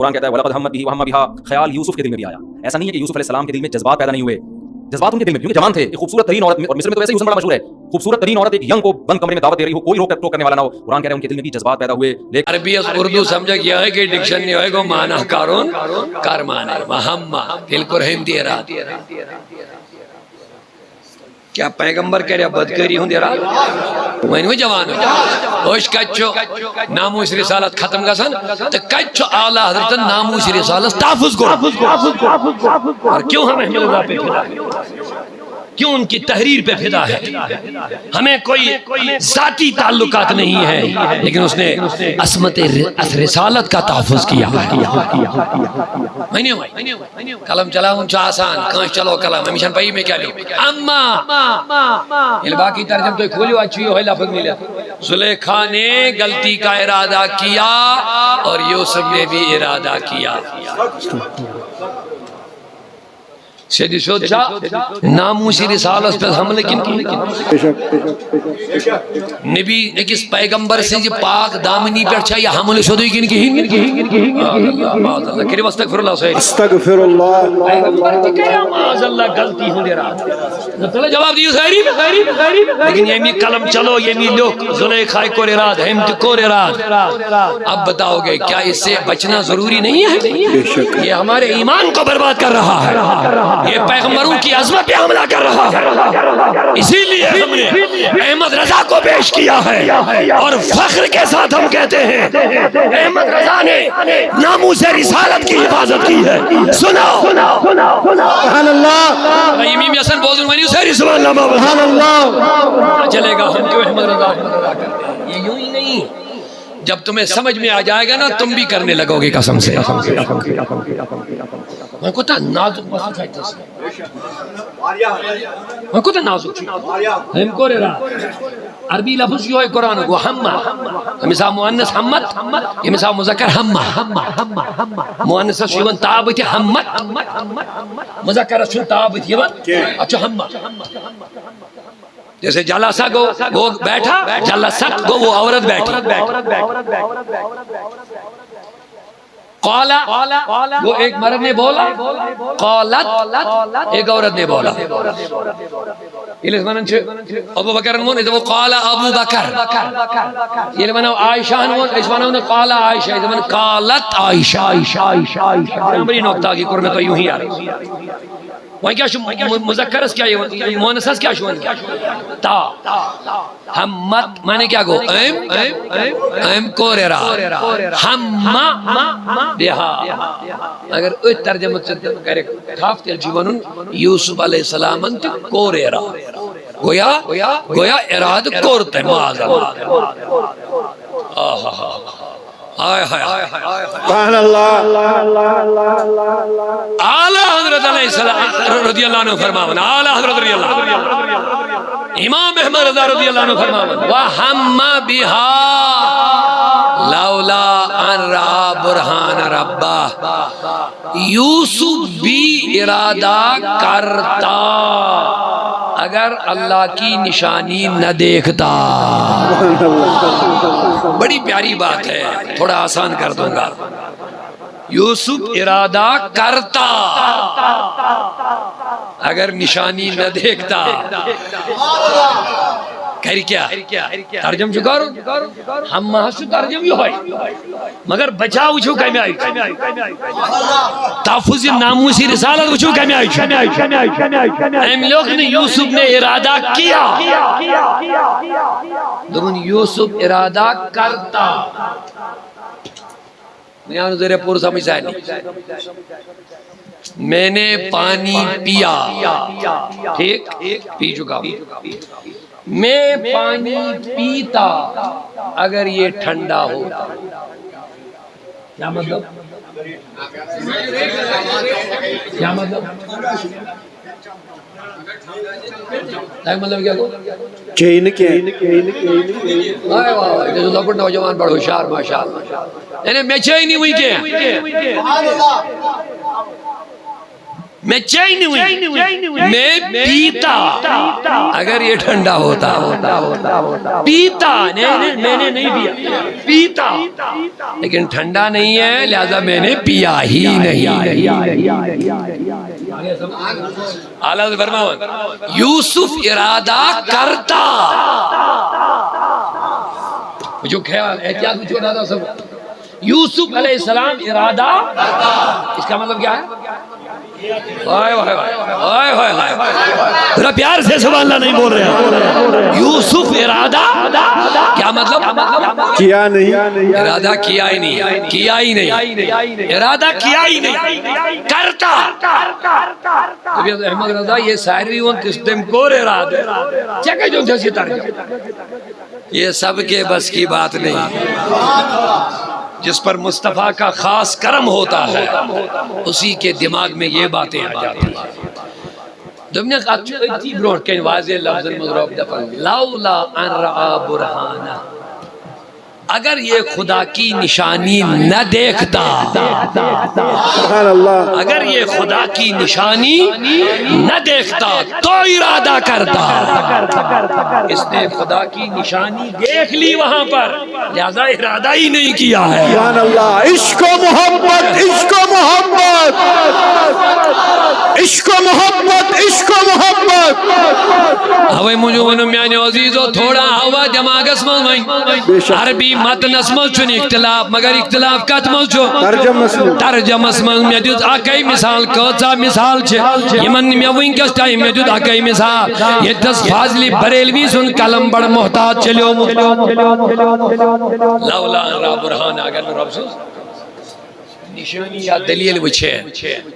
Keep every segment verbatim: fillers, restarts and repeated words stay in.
قرآن کہتا ہے، "ولقد ہمت بہ وہم بہا"، خیال یوسف کے دل میں بھی آیا۔ ایسا نہیں ہے کہ یوسف علیہ السلام کے دل میں جذبات پیدا نہیں ہوئے، جذبات ان کے دل میں، کیونکہ جوان تھے، ایک خوبصورت ترین عورت، اور مصر میں تو ویسے ہی حسن بڑا مشہور ہے، خوبصورت ترین عورت ایک ینگ کو بند کمرے میں دعوت دے رہی ہو، کوئی روک ٹوک کرنے والا نہ ہو۔ قرآن کہہ رہے ہیں ان کے دل میں بھی جذبات پیدا ہوئے، لیکن عربی از اردو سمجھا گیا ہے کہ ڈکشن نہیں ہوئے گو مانا کارون کار مانے، وہم، بالکل ہم دے رہا۔ کیا پیغمبر کرے بدکاری ہند ارادہ؟ وۄنۍ وۄنۍ جوان، أسۍ کتہِ چھُ ناموس رسالت ختم گژھان تہٕ کتہِ چھُ اعلیٰ حضرت ناموس رسالت تحفظ کو؟ اور کیوں ہم احمد رضا پہ فدا ہے؟ کیوں ان کی تحریر پہ فدا ہے؟ ہمیں کوئی ذاتی تعلقات نہیں ہے، لیکن اس نے عصمت ر-، رسالت کا تحفظ کیا ہے۔ وۄنۍ وۄنۍ۔ قلم چلاوُن چھُ آسان، کٲنٛسہِ چلو قلم، أمِس چھَنہٕ پَیی مےٚ کیٛاہ لیوٚکھ۔ اما، ییٚلہِ باقٕے ترجمہٕ تُہۍ کھوٗلِو، اَتہِ چھُ یِہوٚے لفظ مِلِتھ۔ زلیخا نے غلطی کا ارادہ کیا اور یوسف نے بھی ارادہ کیا۔ سیدِ سیوٚد چھا ناموسی رسالس پٮ۪ٹھ حملہٕ کِنہٕ کِہیٖنۍ؟ نبی أکِس پیغمبر سٕنٛزِ پاک دامنی پٮ۪ٹھ چھا یہِ حملہٕ سیوٚدُے کِنہٕ کِہیٖنۍ؟ معاذ اللہ، معاذ اللہ۔ کٔرِو استغفر اللہ سٲری۔ استغفر اللہ۔ پیغمبر تہِ کَرِ معاذ اللہ غلطی ہُنٛد اِرادٕ۔ نہ تیٚلہِ جواب دِیِو سٲری۔ لیکن ییٚمہِ قلم چلو، ییٚمہِ لیوٚکھ، زلیخا کوٚر اِرادٕ، أمۍ تہِ کوٚر اِرادٕ۔ اب بتاؤ گے، کیا اس سے بچنا ضروری نہیں ہے؟ بے شک۔ یہ ہمارے ایمان کو برباد کر رہا ہے، یہ پیغمبروں کی عظمت پہ حملہ کر رہا ہے۔ اسی لیے ہم نے احمد رضا کو پیش کیا ہے اور فخر کے ساتھ ہم کہتے ہیں، احمد رضا نے ناموس رسالت کی حفاظت کی ہے۔ سنو۔ سبحان اللہ۔ اگر یِم یِم یژھن بوزُن، ؤنِو سٲری سبحان اللہ۔ سبحان اللہ۔ چلے گا، ہم کیوں احمد رضا، احمد رضا کرتے ہیں؟ یہ یوں ہی نہیں۔ جب تمہیں سمجھ میں آ جائے گا نا، تم بھی کرنے لگو گے قسم سے۔ وۄنۍ کوٗتاہ نازُک مسلہٕ چھُ اَتہِ۔ وۄنۍ کوٗتاہ نازُک چھُ۔ أمۍ کوٚر اِرادٕ۔ عربی لفظ چھُ یِہوٚے قرآنُک، گوٚو ہمہ۔ أمِس آو مؤنث ہمت، أمِس آو مذکر ہمہ۔ مؤنثس چھُ یِوان تابہٕ تہِ ہمت، مذکرس چھُنہٕ تابہٕ تہِ یِوان، اَتھ چھُ ہمہ۔ جیسے جلسہ گو، وہ بیٹھا، جلست گو، وہ عورت بیٹھی۔ قال، وہ ایک مرد نے بولا، قالت، ایک عورت نے بولا۔ ییٚلہِ أسۍ وَنان چھِ ابو بکرن ووٚن، أسۍ دَپو قال ابو بکر۔ ییٚلہِ وَنو عائشہ ہن ووٚن، أسۍ وَنو نہٕ قال عائشہ، أسۍ دَپان قالت عائشہ۔ گرامری نۄقطہٕ اکھ، یہِ کوٚر مےٚ تۄہہِ یوٗہی عرض۔ وۄنۍ کیٛاہ چھُ مُ-، مُذکرس کیٛاہ یِوان؟ مؤنثس کیٛاہ چھُ وَنان؟ تا۔ ہمت معنی کیٛاہ گوٚو؟ أمۍ، أمۍ کوٚر اِرادٕ۔ ہمہ بہا۔ اگر أتھۍ ترجمس سۭتۍ کرِ تھپھ، تیٚلہِ چھُ وَنُن یوسف علیہ السلامن تہِ کوٚر اِرادٕ۔ گویا، گویا اِرادٕ کوٚر تٔمۍ، معاذ اللہ۔ آہا۔ ہائے، ہائے، ہائے۔ سبحان اللہ۔ اعلیٰ حضرت علیہ السلام رضی اللہ عنہ فرماون، اعلیٰ حضرت رضی اللہ عنہ، امام احمد رضا رضی اللہ عنہ فرماون، "وہم بہا لولا ان رآ برہان ربہ"۔ یوسف بھی ارادہ کرتا اگر اللہ کی نشانی نہ دیکھتا۔ بڑی پیاری بات ہے، تھوڑا آسان کر دوں گا۔ یوسف ارادہ کرتا اگر نشانی نہ دیکھتا۔ کر کیا؟ ترجم چھُ کرُن۔ ہم محض چھُ ترجم یِہوٚے۔ مگر بچاو وٕچھِو کَمہِ آیہِ چھُ۔ تحفظ ناموسی رسالت وٕچھِو کَمہِ آیہِ چھُ۔ أمۍ لیوٚکھ نہٕ یوسف نے ارادہ کیا۔ دوٚپُن یوسف ارادہ کرتا۔ مےٚ آو نہٕ ذرا پوٗرٕ سمجھ سارنٕے۔ میں نے پانی پیا۔ ٹھیک؟ پی چکا ہوں۔ میں پانی پیتا اگر یہ ٹھنڈا ہوتا۔ کیا مطلب؟ کیا مطلب؟ تۄہہِ مطلب کیٛاہ گوٚو؟ چیٚیہِ نہٕ کینٛہہ۔ واہ، واہ، واہ، یہِ چھُ لۄکُٹ نوجوان، بڑٕ ہوشیار، ماشاء اللہ۔ یعنی مےٚ چیٚیہِ نہٕ وٕنہِ کینٛہہ۔ میں چینوئی، میں پیتا۔ اگر یہ ٹھنڈا ہوتا، پیتا، نہیں، نہیں، میں نے نہیں پیا، پیتا، لیکن ٹھنڈا نہیں ہے، لہذا میں نے پیا ہی نہیں۔ اعلیٰ فرماؤ، یوسف ارادہ کرتا۔ جو خیال، احتیاط میں چھوڑا تھا سب۔ یوسف علیہ السلام ارادہ، اس کا مطلب کیا ہے؟ ہائے، ہائے، ہائے، ہائے، ہائے، ہائے۔ ذرا پیار سے سبحان اللہ نہیں بول رہے ہیں۔ یوسف ارادہ، کیا مطلب؟ کیا نہیں۔ ارادہ کیا ہی نہیں، کیا ہی نہیں۔ ارادہ کیا ہی نہیں۔ کرتا۔ طبیعت احمد رضا، یہ ساروی ون کس تم کور ارادہ۔ کیا کہہ جو تھے ستارے؟ یہ سب کے بس کی بات نہیں۔ جس پر مصطفیٰ کا خاص کرم ہوتا ہے، اسی کے دماغ میں یہ باتیں آ جاتی ہیں۔ دوٚپنَکھ، اَتھ چھُ أتھی برونٛٹھ کَنہِ واضح لفظن منٛز رۄب دَپان، "لولا ان رآ برہانہ۔" اگر یہ خدا کی نشانی نہ دیکھتا، سبحان اللہ۔ اگر یہ خدا کی نشانی نہ دیکھتا تو ارادہ کرتا۔ اس نے خدا کی نشانی دیکھ لی وہاں پر، لہذا ارادہ ہی نہیں کیا ہے۔ سبحان اللہ۔ عشق و محبت، عشق و محبت، عشق و محبت، عشق و محبت۔ اوے موجود ونو میانیو عزیزو، تھوڑا ہوا دماغس منٛز وۄنۍ۔ بے شک۔ عربی متنس منٛز چھُنہٕ اختلاف، مگر اختلاف کتھ منٛز چھُ؟ ترجمس منٛز۔ ترجمس منٛز۔ مےٚ دیُت اکے مثال، کۭژاہ مثال چھِ یِمن نہٕ مےٚ وٕنکیٚس ٹایم، مےٚ دیُت اکے مثال۔ ییٚتہِ تھس فاضلی بریلوی سُنٛد قلم بڑٕ محتاط چلیومُت۔ لولا ان رآ برہانہ، اگر نہٕ رۄب سٕنٛز نشانی یا دلیل وٕچھے۔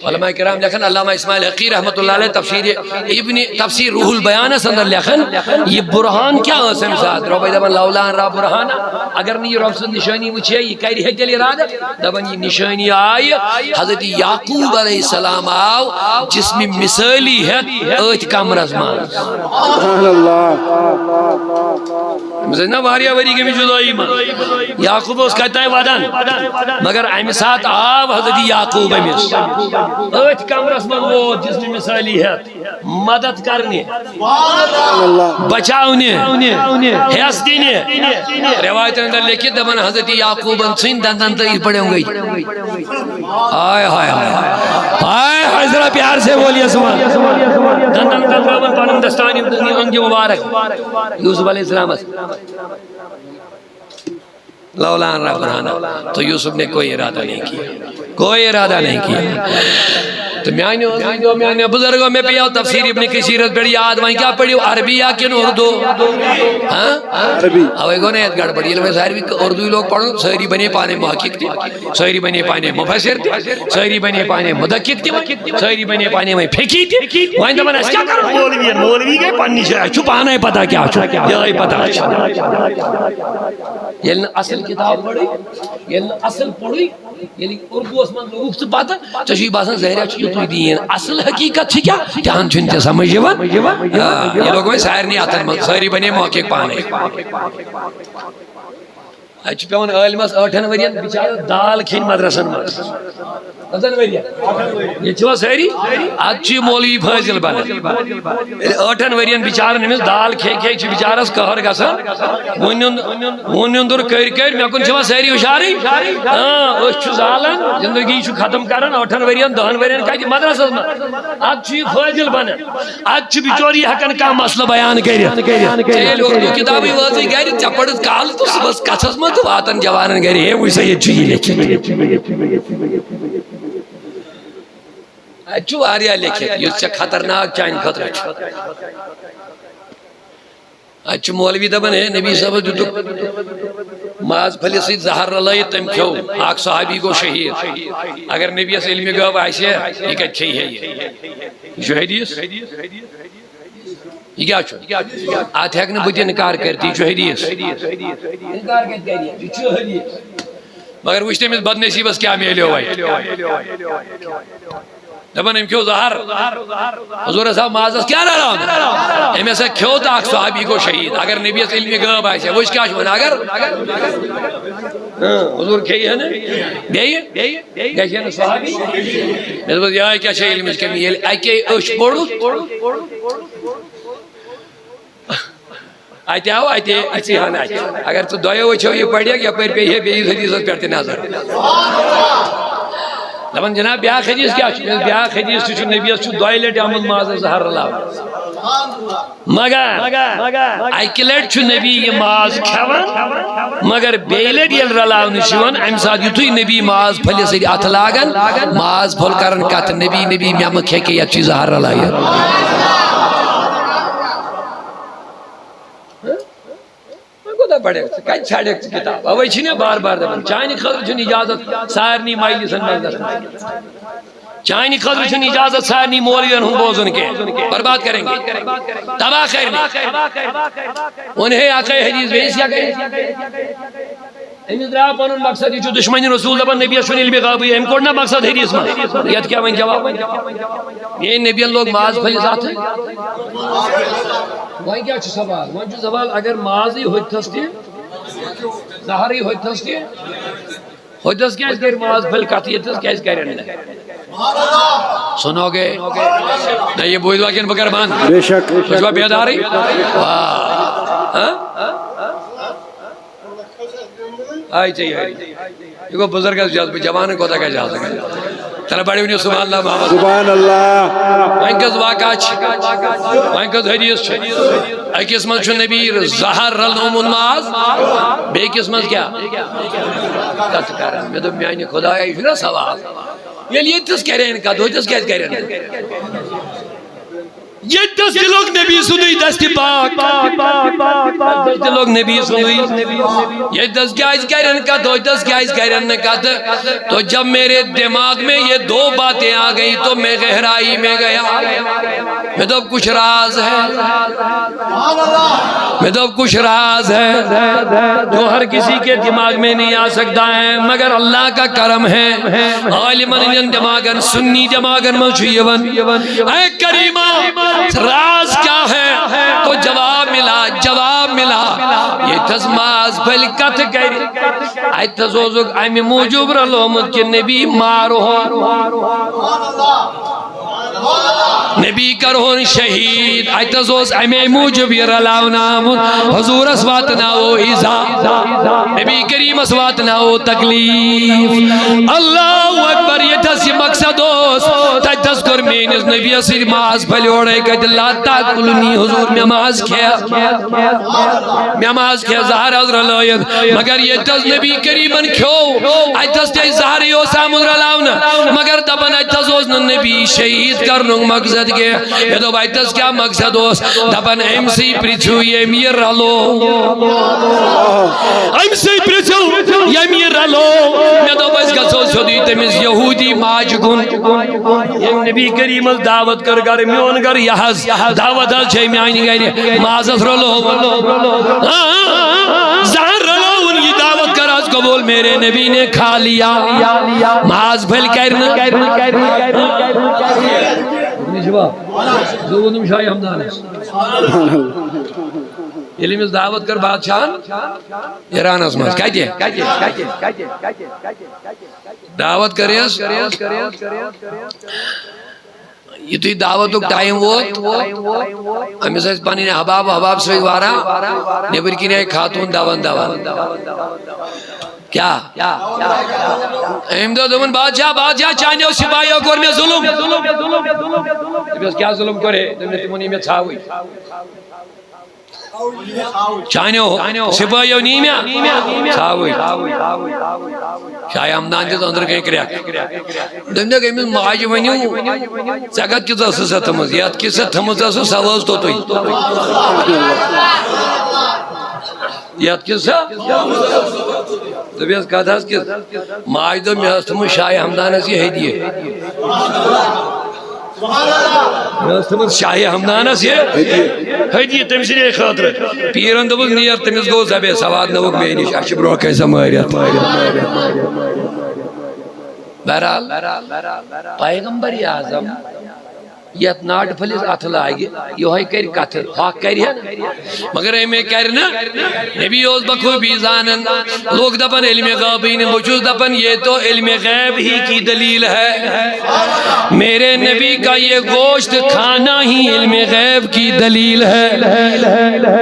علماء کرام لیکھن، علامہ اسماعیل حقی رحمۃ اللہ علیہ تفسیر ابن، تفسیر روح البیانس اندر لیکھن، یہ برہان کیا ٲس اَمہِ ساتہٕ؟ رۄبے دپان، "لولا ان رآ برہانہ"، اگر نہٕ یہِ رۄب سٕنٛز نشانی وٕچھے، یہِ کرِ ہے تیٚلہِ ارادٕ؟ دپان، یہِ نشانی آیہِ، حضرت یعقوب علیہ السلام آو جسم مثٲلی ہٮ۪تھ أتھۍ کمرس منٛز۔ سبحان اللہ۔ أمِس ٲسۍ نہ واریاہ ؤری گٔمٕتۍ جُدٲیی منٛز۔ یعقوب اوس کَتہِ تام وَدان، مگر اَمہِ ساتہٕ آو حضرت یعقوب أمِس۔ أتھۍ کمرس منٛز ووت جسم مثٲلی ہٮ۪تھ مدد کرنہِ، بچاونہِ، ہٮ۪س دِنہِ۔ رٮ۪وایتن اندر لیکھِتھ دَپان، حضرت یعقوبن ژھٕنۍ دندن تہٕ یِتھ پٲٹھۍ اوٚنگٕج۔ ہائے، ہائے، ہائے۔ ہائے، ہائے، ذرا پیار سے بولیے سبحان۔ دندن تہٕ ترٲوٕن پنُن دستان، یہِ أنٛگجہِ مبارک۔ یوسف علیہ السلامس۔ لولا ان رآ برہانہ۔ تو یوسف نے کوئی ارادہ نہیں کیا، کوئی ارادہ نہیں کیا۔ تو میانیو عزیزو، میانیو بزرگو، مےٚ پیٚیو تفسیر ابن کثیرس پٮ۪ٹھ یاد، وۄنۍ کیٛاہ پٔرِو، عربی یا کِنہٕ اردو؟ ہاں؟ عربی۔ اوے گوٚو نہ یتھ گڑبڑ، ییٚلہِ وۄنۍ ساروی اردوٗ لوگ پرُن، سٲری بنے پانے محقق تہِ، سٲری بنے پانے مفسر تہِ، سٲری بنے پانے مدقق تہِ، وۄنۍ سٲری بنے پانے وۄنۍ فقی تہِ۔ وۄنۍ دپان، اسہِ کیٛاہ کرو مولوین؟ مولوی گٔے پننہِ جایہِ، اسہِ چھُ پانے پتہ کیٛاہ چھُ، یہے پتہ چھِ۔ ییٚلہِ نہٕ اصل کتاب پٔرٕے، ییٚلہِ نہٕ اصل پوٚرُے، ییٚلہِ اردوس منٛز لوٚگُکھ ژٕ پتہٕ، ژےٚ چھُے باسان ظٲہرا چھُ یُتُے دیٖن۔ اصل حقیقت چھِ کیٛاہ؟ تہِ ہن چھُنہٕ ژےٚ سمجھ یِوان۔ آ، یہِ لوٚگ وۄنۍ سارنٕے اتھن منٛز، سٲری بنے محقق پانے۔ اتہِ چھُ پٮ۪وان عٲلمس ٲٹھن ؤرین بِچارس دال کھیٚنۍ مدرسن منٛز۔ کٔژن ؤرین؟ ییٚتہِ چھِوا سٲری؟ اتہِ چھُ یہِ مولوی فٲضل بنان۔ ییٚلہِ ٲٹھن ؤرین بِچارن أمِس دال کھے کھے چھِ بِچارس قہر گژھان۔ وۄنۍ نیوٚن، وۄنۍ نیوٚندُر کٔرۍ کٔرۍ، مےٚ کُن چھِوا سٲری ہُشارٕے؟ اۭں، أسۍ چھِ زالان، زندگی چھُ ختم کران، ٲٹھن ؤرین، دہن ؤرین کتہِ مدرسس منٛز؟ اتہِ چھُ یہِ فٲضل بنان۔ اتہِ چھُ بِچور یہِ ہٮ۪کان کانٛہہ مسلہٕ بیان کٔرِتھ۔ ژےٚ ییٚلہِ اردو کتابٕے وٲژٕے گرِ، ژےٚ پٔرٕتھ کالہٕ تہٕ صُبحس کتھس منٛز تہٕ واتان جوانن گرِ، ہے، وٕچھ سا، ییٚتہِ چھُ یہِ لیکھِتھ۔ اتہِ چھُ واریاہ لیکھِتھ، یُس ژےٚ خطرناک چانہِ خٲطرٕ چھُ۔ اتہِ چھُ مولوی دپان، ہے، نبی صٲبس دیُتُکھ ماز پھٔلِس سۭتۍ زہر رلٲیِتھ، تٔمۍ کھیوٚو، اکھ صحابی گوٚو شہیٖد۔ اگر نبیس علمِ غٲب آسہِ ہے، یہِ کتہِ کھیٚیہِ ہے یہِ؟ یہِ چھُ حدیث۔ یہِ کیٛاہ چھُ؟ اتھ ہیٚکہٕ نہٕ بہٕ تہِ انکار کٔرِتھ، یہِ چھُ حدیث۔ انکار کتہِ کرِ؟ یہِ چھُ حدیث۔ مگر وٕچھ تٔمِس بدنصیٖبس کیٛاہ میلیو وۄنۍ۔ دپان، أمۍ کھیوٚو زہر۔ حضورس آو مازس کیٛاہ رلاونہٕ؟ أمۍ ہسا کھیوٚو تہٕ اکھ صحابی گوٚو شہیٖد۔ اگر نبیس علمِ غٲب آسہِ ہے، وٕچھ کیٛاہ چھُ ونان، اگر اۭں، حضور کھیٚیہِ ہا نہٕ۔ بیٚیہِ؟ بیٚیہِ؟ گژھِ ہا نہٕ صحابی؟ مےٚ دوٚپُس، یِہوٚے کیٛاہ چھےٚ علمٕچ کٔمی؟ ییٚلہِ اَکے أچھ پوٚرُتھ، اَتہِ آو، اَتہِ أژی ہا نہٕ اَتہِ۔ اگر ژٕ دۄیو أچھو یہِ پَرِکھ، یَپٲرۍ پیٚیہِ ہے بیٚیِس حدیٖثَس پٮ۪ٹھ تہِ نظر۔ دَپان، جناب، بیٛاکھ حدیٖث کیٛاہ چھُ؟ مےٚ دوٚپُس، بیٛاکھ حدیٖث تہِ چھُ، نبیَس چھُ دۄیہِ لَٹہِ آمُت مازَس زَہَر رَلاونہٕ۔ مگر اَکہِ لَٹہِ چھُ نبی یہِ ماز کھٮ۪وان، مگر بیٚیہِ لَٹہِ ییٚلہِ رَلاونہٕ چھُ یِوان، اَمہِ ساتہٕ یُتھُے نبی ماز پھٔلِس سۭتۍ اَتھٕ لاگان، ماز پھوٚل کَران کَتھٕ، نبی، نبی، مےٚ مہٕ کھےٚ کینٛہہ، یَتھ چھُے زَہَر رَلٲیِتھ۔ وۄنۍ کوٗتاہ پَرکھ ژٕ؟ کَتہِ ژھانٛڈکھ ژٕ کِتاب؟ اَوَے چھِنہ بار بار دَپان، چانہِ خٲطرٕ چھُنہٕ اِجازت سارنٕے مجلسَن منٛز گژھُن۔ چانہِ خٲطرٕ چھُنہٕ اِجازت سارنٕے مولوین ہُنٛد بوزُن کینٛہہ۔ برباد کریں گے۔ تباہ کریں۔ وۄنۍ ہے اَکٕے حدیث، بیٚیِس کیٛاہ کرِ؟ أمِس درٛاو پَنُن مقصد، یہِ چھُ دُشمنِ رسول دَپان، نبیَس چھُنہٕ علمِ غٲبٕے، أمۍ کوٚڑ نہ مقصد حدیث منٛز۔ یَتھ کیٛاہ وۄنۍ جواب؟ میٛٲنۍ نبیَن لوگ ماز پھٔلِس اَتھٕ۔ وۄنۍ کیٛاہ چھُ سوال؟ وۄنۍ چھُ سوال، اگر مازٕے ہوٚتہِ تھَس تہِ، زہرٕے ہوٚتہِ تھَس تہِ، ہوٚتہِ تھَس کیٛازِ کَرِ ماز پھٔلۍ کَتھٕ، ییٚتہِ تھَس کیٛازِ کَرن نہٕ؟ سُنو گے۔ نہ، یہِ بوٗزوا کِنہٕ بہٕ کَرٕ بنٛد؟ بے شک۔ تُہۍ چھِوا بیدارٕے؟ واہ۔ ہاں؟ آے ژےٚ یٲری۔ یہِ گوٚو بُزرگس جذبہٕ، جوانن کوتاہ گژھِ آسُن۔ تَلہٕ بڑِ ؤنِو سبحان اللہ محمد۔ سبحان اللہ۔ وۄنۍ کٔژ واقعہ چھِ؟ وۄنۍ کٔژ حدیث چھِ؟ أکِس منٛز چھُ نبی زہر رلنومُت ماز، بیٚیہِ کِس منٛز کیٛاہ؟ کَتھ کران۔ مےٚ دوٚپ، میانہِ خدایا، یہِ چھُنہ سوال؟ ییٚلہِ ییٚتہِ تھَس کرن کَتھ، ہوٚتہِ تھَس کیٛازِ کرن نہٕ؟ ییٚتہِ تھَس تہِ لوٚگ نبی سُنٛدُے دستِ پاک۔ ییٚتہِ تھَس تہِ لوٚگ نبی سُنٛدُے۔ ییٚتہِ تھَس کیٛازِ کرن کتھ، ہوٚتہِ تھَس کیٛازِ کرن نہٕ کتھ؟ تو جب میرے دماغ میں یہ دو باتیں آ گئی تو میں گہرائی میں گیا۔ مےٚ دوٚپ، کچھ راز ہے۔ مےٚ دوٚپ، کچھ راز ہے جو ہر کسی کے دماغ میں نہیں آ سکتا ہے، مگر اللہ کا کرم ہے۔ عالمن ہٕنٛدٮ۪ن دٮ۪ماغن، سُنی دٮ۪ماغن منٛز چھُ یِوان، اے کریمہ، راز کیا ہے؟ تو جواب ملا، جواب ملا۔ ییٚتہِ تھَس ماز پھٔلۍ کتھٕ کرِ، اَتہِ تھَس اوسُکھ اَمہِ موٗجوٗب رلومُت کہِ نبی مارہون، نبی کرہون شہیٖد۔ اَتہِ تھَس اوس اَمے موٗجوٗب یہِ رلاونہٕ آمُت، حضوٗرس واتناوو ایٖزا، نبی کریٖمس واتناوو تکلیٖف۔ اللہ اکبر، ییٚتہِ تھَس یہِ مقصد اوس، تَتہِ تھَس کوٚر میٲنِس نبیَس سۭتۍ ماز پھٔلۍ اورَے کَتہِ، لا تاکلنی، حضوٗر، مےٚ ماز کھےٚ، مےٚ ماز کھےٚ، زہر حض رلٲیِتھ۔ مگر ییٚتہِ تھَس نبی کریٖمن کھیوٚو، اَتہِ تھَس تہِ زہرٕے اوس آمُت رلاونہٕ، مگر دَپان اَتہِ تھَس اوس نہٕ نبی شہیٖد کرنُک مقصد کینٛہہ۔ مےٚ دوٚپ، اَتہِ تھَس کیٛاہ مقصد اوس؟ دَپان، أمۍ سٕے پرٛژھِو، ییٚمۍ یہِ رلو۔ أمۍ سٕے پرٛژھِو، ییٚمۍ یہِ رلو۔ مےٚ دوٚپ، أسۍ گژھو سیوٚدُے تٔمِس یہوٗدی ماجہِ کُن۔ ییٚمۍ نبی کریٖمس دعوت کٔر گرٕ، میون گرٕ یہِ حظ، دعوت حظ چھے میانہِ گرِ، مازس رلو۔ ہاں، زہر رلووُن، یہِ دعوت کر حظ قبول، میرے نبی نے کھا لیا۔ ماز پھٔلۍ کرِ نہٕ۔ زٕ ووٚنُم شاہِ ہمدانس۔ ییٚلہِ أمِس دعوت کٔر بادشاہن ایرانس منٛز، کتہِ؟ دعوت کٔرٕس۔ یُتھُے دعوتُک ٹایم ووت، أمِس ٲسۍ پنٕنۍ احباب وحباب سۭتۍ واریاہ، نیٚبٕرۍ کِنۍ آیہِ خاتوٗن دوان دوان۔ کیٛاہ؟ أمۍ دوٚپ، دوٚپُن، بادشاہ، بادشاہ، چانیو سپاہیو کوٚر مےٚ ظُلُم۔ دوٚپمَس، کیٛاہ ظُلُم کوٚر ہے؟ دوٚپمَس، تِمو نی مےٚ ژھاوٕج۔ چانیو سپاہیو نی مےٚ ژھاوٕج۔ شاہِ ہمدان دِژ أنٛدرٕ کَنہِ کرٛٮ۪کھ۔ دوٚپنَکھ، أمِس ماجہِ ؤنِو، ژےٚ کَتھ کِژھ ٲسٕس سۄ تھٲمٕژ؟ یَتھ کِژھ سۄ تھٲمٕژ ٲسٕس، سۄ وٲژ توٚتُے۔ یَتھ کِژھ سۄ؟ دوٚپیَس، کَتھ حظ کِژھ؟ ماجہِ دوٚپ، مےٚ ٲس تھٲمٕژ شاہِ ہمدانَس یہِ ہدیہِ۔ مےٚ ٲس تھٲمٕژ شاہِ ہمدانَس یہِ ہدیہِ تٔمۍ سٕنٛدے خٲطرٕ۔ پیٖرَن دوٚپُس، نیر، تٔمِس گوٚو زَبے، سواد نہ ووٚک مے نِش، اَسہِ چھِ برونٛہہ کَنہِ سۄ مٲرِتھ۔ بہرحال، پیغمبر اعظم یتھ ناٹہِ پھٔلِس اتھٕ لاگہِ، یہوے کرِ کتھٕ، ہۄکھ کرِ ہا نہٕ۔ مگر أمۍ کرِ نہٕ۔ نبی اوس بخوبی زانان۔ لوگ دپان علم غیبی نہٕ، بہٕ چھُس دپان یہ تو علم غیب ہی کی دلیل ہے۔ میرے نبی کا یہ گوشت کھانا ہی علم غیب کی دلیل ہے۔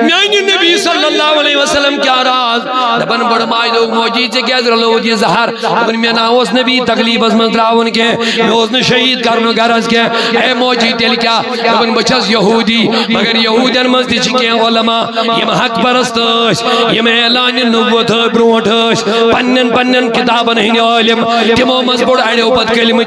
میانہِ نبی صلی اللہ علیہ وسلم کیا راز؟ دپان بڑ ماج دوٚپ موجی ژےٚ کیازِ رلووُتھ یہِ زہر؟ دوٚپُن، مےٚ نا اوس نبی تکلیفس منٛز ترٛاوُن کینٛہہ، مےٚ اوس نہٕ شہیٖد کرنُک غرض کینٛہہ۔ اے موجی، تیٚلہِ کیٛاہ؟ دوٚپُن، بہٕ چھَس یہوٗدی، مگر یہوٗدٮ۪ن منٛز تہِ چھِ کینٛہہ علماء، یِم حق پرست ٲسۍ، یِم اعلانِ نبوت برونٛٹھ ٲسۍ، پننٮ۪ن پننٮ۪ن کِتابن ہٕنٛدۍ عٲلِم، تِمو منٛز پوٚر اَڑیو پتہٕ کلمہٕ